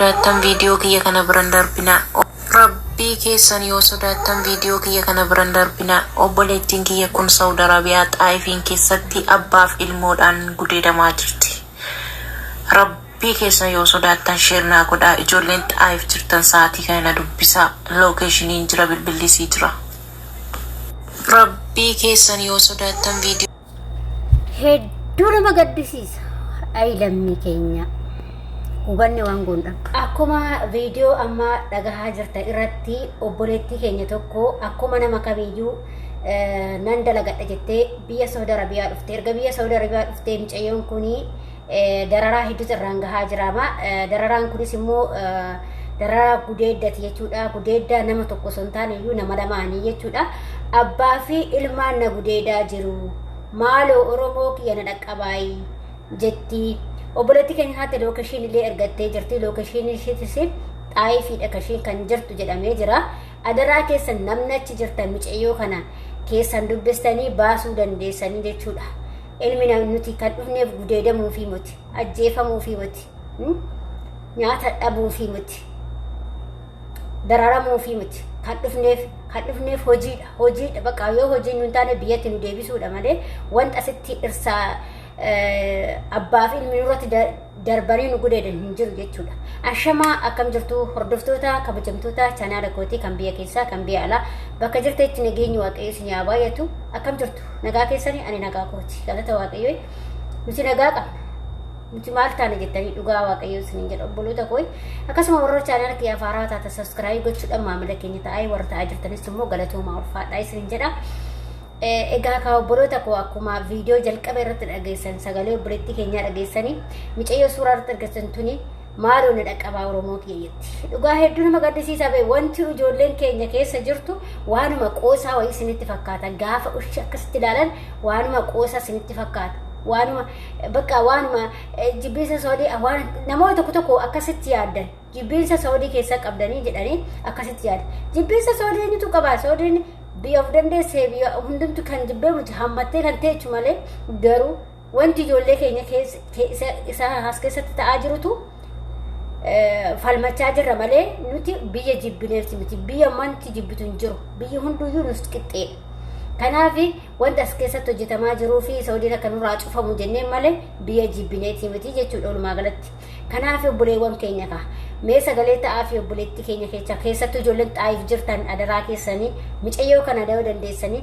Sodaattan viidiyoo kiyya kana biran darbinaa. Rabbii keessan yoo sodaattan viidiyoo kiyya kana biran darbinaa. Obboleettiin kiyya kun Saudi Arabiyaa Xaa'ifiin keessatti abbaaf ilmoodhaan gudeedamaa jirti. Rabbii keessan yoo sodaattan share naa godhaa. Ijoolleen Xaa'if jirtan sa'aatii kana na dubbisaa. Lookeeshiniin jira, bilbillisii jira. Rabbii keessan yoo sodaattan viidiyoo. Hedduu nama gaddisiisa. Ayi lammii keenya. Hubanne waan goondha. Akkuma viidiyoo amma dhagahaa jirtan irratti obboleettii keenya tokko akkuma nama kamiyyuu nan dalagadha jettee biyya Saudi Arabiyaa dhufte. Erga biyya Saudi Arabiyaa dhuftee mucayyoon kun dararaa hedduutu irraan gahaa jiraama. Dararaan kunis immoo dararaa gudeeddati jechuudha. Gudeeddaa nama tokko osoo hin taane iyyuu nama lamaanii jechuudha. Abbaa fi ilmaan na gudeedaa jiru. Maaloo Oromoo kiyya na dhaqqabaayi jetti. Obboleettii keenya haati lookeshiin illee ergattee jirti. Lookeshiin ishiitis xaayifiidha kashiin kan jirtu jedhamee jira. Adaraa keessan namni achi jirtan mucayyoo kana keessan dubbistanii baasuu dandeessanii jechuudha. Ilmi nuti kan dhufneef gudeedamuufii miti, ajjeefamuufii miti, nyaata dhabuufii miti, dararamuufii miti. Kan dhufneef hojiidha. Hojiidha bakka yoo hojiin nu hin taane biyyatti nu deebisuudha malee wanta asitti dhirsaa abbaa fi ilmi nurratti darbanii nu gudeedan hin jiru jechuudha. Ashamaa, akkam jirtu hordoftoota kabajamtoota chaanaala kootii kan biyya keessaa, kan biyya alaa, bakka jirtetti nageenyi Waaqayyo isin haa baay'atu. Akkam jirtu, nagaa keessanii? Ani nagaa kooti, galata Waaqayyo, nuti nagaa qabna. Nuti maal taane jettanii, dhugaa Waaqayyo isin jedha obboloota koo. Akkasuma warra chaanaala kiyya haaraa taata subscribe gochuudhaan maamila keenya ta'aa, warra ta'aa jirtanis immoo galatoomaa, ulfaadhaa isin jedha. Egaa kaa obboloota koo, akkuma viidiyoo jalqaba irratti dhageessan, sagalee obboleettii keenyaa dhageessanii, mucayyoo suuraa irratti argattan tuni maaloo na dhaqqabaa Oromoo kiyya jetti. Dhugaa hedduu nama gaddisiisaa ba'e. Wanti ijoolleen keenya keessa jirtu waanuma qoosaa wayii isinitti fakkaata. Gaafa ushi akkasitti ilaalan waanuma qoosaa isinitti fakkaata. Waanuma bakka waanuma jibbiinsa Saudii waan namoota tokko tokko akkasitti yaaddan, jibbiinsa Saudii keessa qabdanii jedhanii akkasitti yaada. Jibbiinsa Saudii eenyutu qaba? Saudiin biyya of dandeessee, biyya hundumtu kan jibbee miti, hammattee kan teechu malee. Garuu wanti ijoollee keenya isa as keessatti ta'aa jirutu falmachaa jirra malee nuti biyya jibbineefti miti. Biyya manti jibbitu hin jiru, biyyi hunduyyuu nus qixxeedha. Kanaaf wanta as keessatti hojjetamaa jiruu fi Saudiin akka nurraa cufamu jenneen malee biyya jibbineeti miti jechuudha walumaa galatti. Kanaaf obboleewwan keenya kaa mee sagalee ta'aa fi obboleettii keenya keessa, keessattuu ijoolleen Xaayiif jirtan, adaraa keessanii mucayyoo kana da'uu dandeessanii.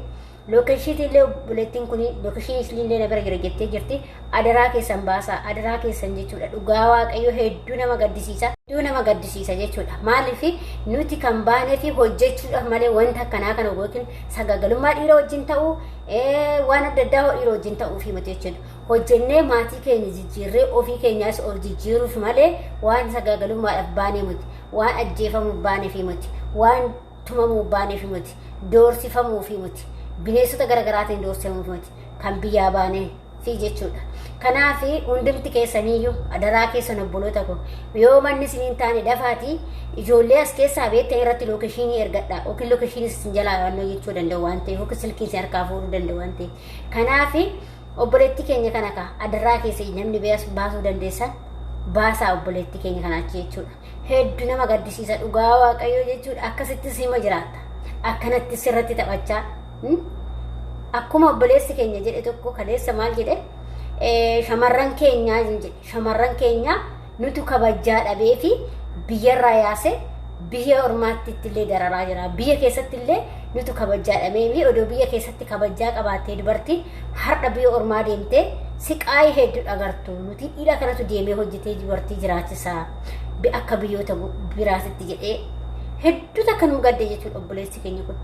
Lookeeshiitii illee obboleettiin kun lookeeshinii illee na bira jira jettee jirti. Adaraa keessan baasaa, adaraa keessan jechuudha. Dhugaa Waaqayyo hedduu nama gaddisiisa, hedduu nama gaddisiisa jechuudha. Maaliif, nuti kan baanee fi hojjechuudhaaf malee wanta akkanaa kana yookiin sagagalummaa dhiira wajjin ta'uu, waan adda addaa dhiira wajjin ta'uu fi miti jechuudha. Hojjennee maatii keenya jijjiirree ofii keenyaas of jijjiiruuf malee waan sagagalummaadhaaf baanee miti, waan ajjeefamuuf baanee fi miti, waan tumamuuf baanee fi miti, doorsifamuu fi miti, bineensota garaagaraatiin doorsifamuuf miti kan biyyaa baanee fi jechuudha. Kanaaf hundumti keessaniiyyuu adaraa keessan obboloota koo, yoo manni isiniin taane dafaatii ijoollee as keessaa beektan irratti lookeeshinii ergadha, yookiin lookeeshinii isin jalaa yaannoo jechuu danda'u waan ta'eef, yookiin silkii isin harkaa fuudhuu danda'u waan ta'eef. Kanaaf obboleettii keenya kana kaa adaraa keessa namni baasuu dandeessan baasaa obboleettii keenya kana achi jechuudha. Hedduu nama gaddisiisa dhugaa Waaqayyoo jechuudha. Akkasitti sima jiraatta. Akkanatti sirratti taphachaa. Akkuma obboleessi keenya jedhe tokko kaleessa, maal jedhe, shamarran keenyaa jedhe, shamarran keenyaa nutu kabajjaa dhabee fi biyyarraa yaase biyya ormaatti illee dararaa jira. Biyya keessatti illee nutu kabajjaa dhabee fi odoo biyya keessatti kabajjaa qabaattee dubartiin har'a biyya ormaa deemtee siqaayii hedduu agartu. Nuti dhiira kanatu deemee hojjetee dubartii jiraachisaa akka biyyoota biraatitti jedhee hedduu takka nu gadde jechuudha obboleessi keenya kun.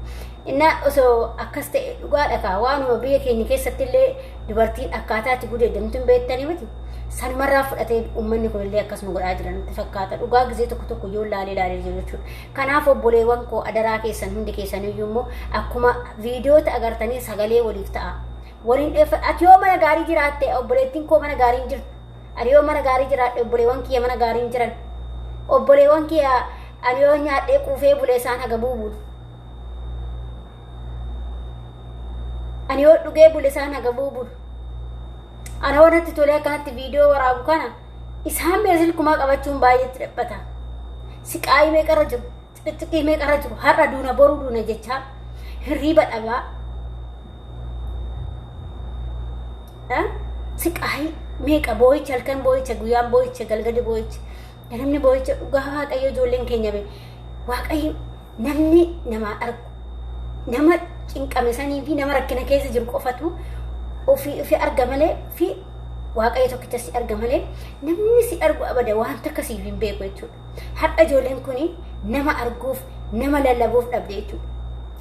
Innaa osoo akkas ta'e dhugaadha kaa, waanuma biyya keenya keessatti illee dubartiin akkaataa itti gudeeddamtu hin beektanii miti. Sanumarraa fudhatee uummanni kun illee akkasuma godhaa jiran nutti fakkaata. Dhugaa gizee tokko tokko yoo laalee laalee jiru jechuudha. Kanaaf obboleewwan koo, adaraa keessan, hundi keessaniyyuu immoo akkuma viidiyoota agartanii sagalee waliif ta'a. Waliin dheeffadha. Ati yoo mana gaarii jiraatte, obboleettiin koo mana gaarii hin jirtu. Ani yoo mana gaarii jiraadhe, obboleewwan kiyya mana gaarii hin jiran. Obboleewwan kiyya ani yoo nyaadhee quufee bule isaan hagabuu bulu. Ani yoo dhugee bule isaan hagabuu bulu. Ana wanatti tolee akkanatti viidiyoo waraabu kana isaan bira silkumaa qabachuun baay'eetti dhiphata. Siqaayii meeqarra jiru, xiqxiqii meeqarra jiru, har'a duuna boruu duuna jechaa hirriiba dhabaa. Siqaayii meeqa boo'icha, halkan boo'icha, guyyaan boo'icha, galgalli boo'icha, namni boo'icha. Dhugaa Waaqayyo, ijoolleen keenya be Waaqayyo namni nama argu, nama cinqame sanii fi nama rakkina keessa jiru qofatu ofii ofii arga malee, fi Waaqayyo tokkicha si arga malee namni si argu abada waan takka siif hin beeku jechuudha. Har'a ijoolleen kun nama arguuf, nama lallabuuf dhabde jechuudha.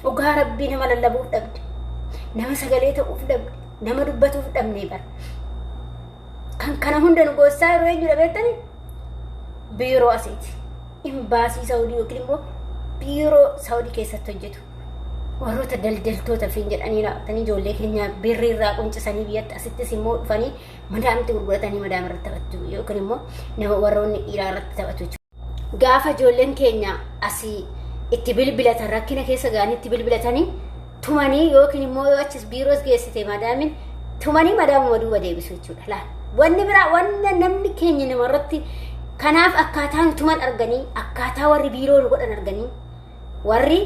Dhugaa Rabbii, nama lallabuuf dhabde. Nama sagalee ta'uuf dhabde. Nama dubbatuuf dhabne bara. Kan kana hunda nu goossaa yeroo eenyudha beektanii? Biiroo asiiti. Imbaasii Saawudii yookiin immoo biiroo Saawudii keessatti hojjetu. Warroota daldaltoota fi jedhanii raawwatanii ijoollee keenya birrii irraa quncisanii biyyatti asittis immoo dhufanii madaamti gurguratanii madaama irratti taphatu yookiin immoo nama warroonni dhiiraa irratti taphatu jechuudha. Gaafa ijoolleen keenya asii itti bilbilatan, rakkina keessa ga'anii itti bilbilatanii, tumanii yookiin immoo yoo achis biiroos geessite madaamin tumanii madaamuma duuba deebisu jechuudha. Laal, wanni biraa wanna namni keenya namarratti kanaaf akkaataa nu tuman arganii, akkaataa warri biiroo nu godhan arganii, warri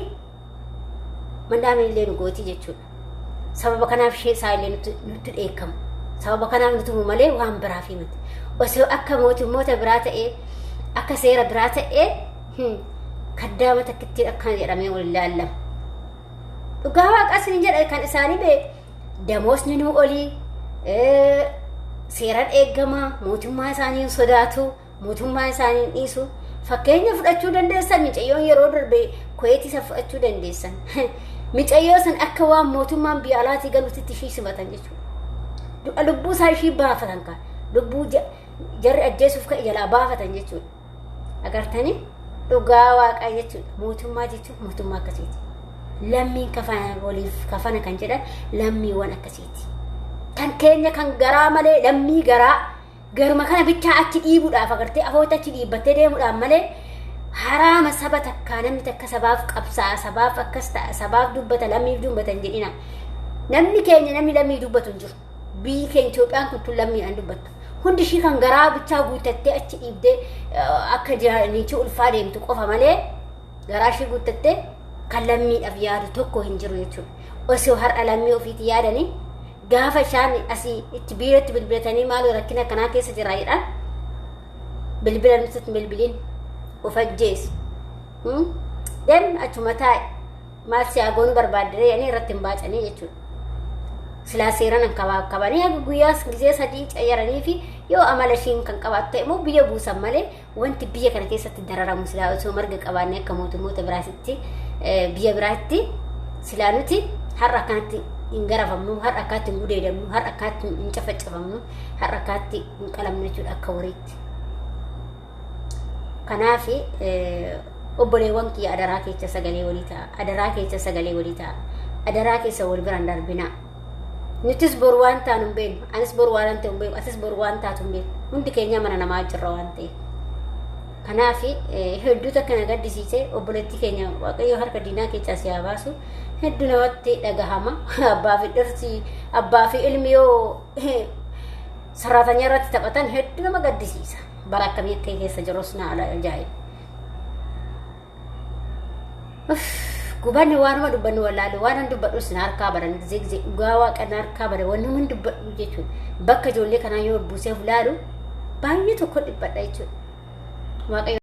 madaamin illee nu gootii jechuudha. Sababa kanaaf ishee isaa illee nutti dheekkamu. Sababa kanaaf nu tumu malee waan biraaf miti. Osoo akka mootummoota biraa ta'ee, akka seera biraa ta'ee, kaddaama takkittiin akkana jedhamee wal ilaallama. Dhugaa Waaqaa isin jedha, kan isaanii bee damoosni nuu olii, seeraan eegamaa, mootummaa isaanii hin sodaatu, mootummaa isaanii hin dhiisu. Fakkeenya fudhachuu dandeessan, micayyoon yeroo darbe Kuweetii isa fudhachuu dandeessan. Micayyoo san akka waan mootummaan biyya alaatii galuutti ishii simatan jechuudha. Du'a lubbuu isaa ishii baafatan kan lubbuu jarri ajjeesuuf ka'e jalaa baafatan jechuudha. Agartanii, dhugaa Waaqaa jechuudha. Mootummaa jechuun mootummaa akkasiiti. Lammiin kafana waliif kafana kan jedhan lammiiwwan akkasiiti. Kan keenya kan garaa malee, lammii garaa garuma kana bichaa achi dhiibuudhaaf, agartee, afoota achi dhiibbattee deemuudhaaf malee, haraama saba takkaa namni takka sabaaf qabsaa'a, sabaaf akkas ta'a, sabaaf dubbata, lammiif dubbata hin jedhina. Namni keenya namni lammii dubbatu hin jiru. Biyyi keenya Itoophiyaan kun tun lammiidhaan dubbattu. Hundi ishii kan garaa bichaa guuttattee achi dhiibdee akka niitii ulfaa deemtu qofa malee, garaa ishii guuttattee kan lammiidhaaf yaadu tokko hin jiru jechuudha. Osoo har'a lammii ofiitti yaadanii, gaafa isaan asii itti biirootti bilbilatanii maaloo rakkina akkanaa keessa jira jedhan, bilbila nutti bilbiliin, of ajjeesi. Dem, achuma taa'e, maal si haa goonuu barbaaddee jedhanii irratti hin baacanii jechuudha. Silaa seeraan kan qabanii haga guyyaa gizee 3 cayyaranii fi yoo amala ishiin kan qabaattu ta'e immoo biyya buusan malee, wanti biyya kana keessatti dararamu, silaa osoo marga qabaannee akka mootummoota biraatitti, biyya biraatti, silaa nuti har'a akkanatti hin garafamnu, har'a akkaatti hin gudeedamnu, har'a akkaatti hin cafacafamnu, har'a akkaatti hin qalamnu jechuudha akka horiitti. Kanaaf obboleewwan kiyya, adaraa keessa sagalee walii ta'a. Adaraa keessa sagalee walii ta'a. Adaraa keessa wal biraan darbinaa. Nutis boru waan taanu hin beeknu. Anis boru waan ta'u hin beeku. Atis boru waan taatu hin beeknu. Hundi keenya mana namaa jirra waan ta'eef. Kanaaf hedduu takka na gaddisiise. Obboleettii keenya, Waaqayyo harka diinaa keessaa si haa baasu. Hedduu namatti dhagahama. Abbaa fi dhirsi, abbaa fi ilmi yoo saraatanyaa irratti taphatan hedduu nama gaddisiisa. Bara akkamii akka keessa jirus na ajaa'iba. Gubanni waanuma dubbannu wallaalu, waan an dubbadhus na harkaa baran, gizee gizee dhugaa Waaqa na harkaa bara wanni dubbadhu jechuudha. Bakka ijoollee kanaa yoo buuseef laalu baay'ee tokko dhiphadha jechuudha. Waaqayyo.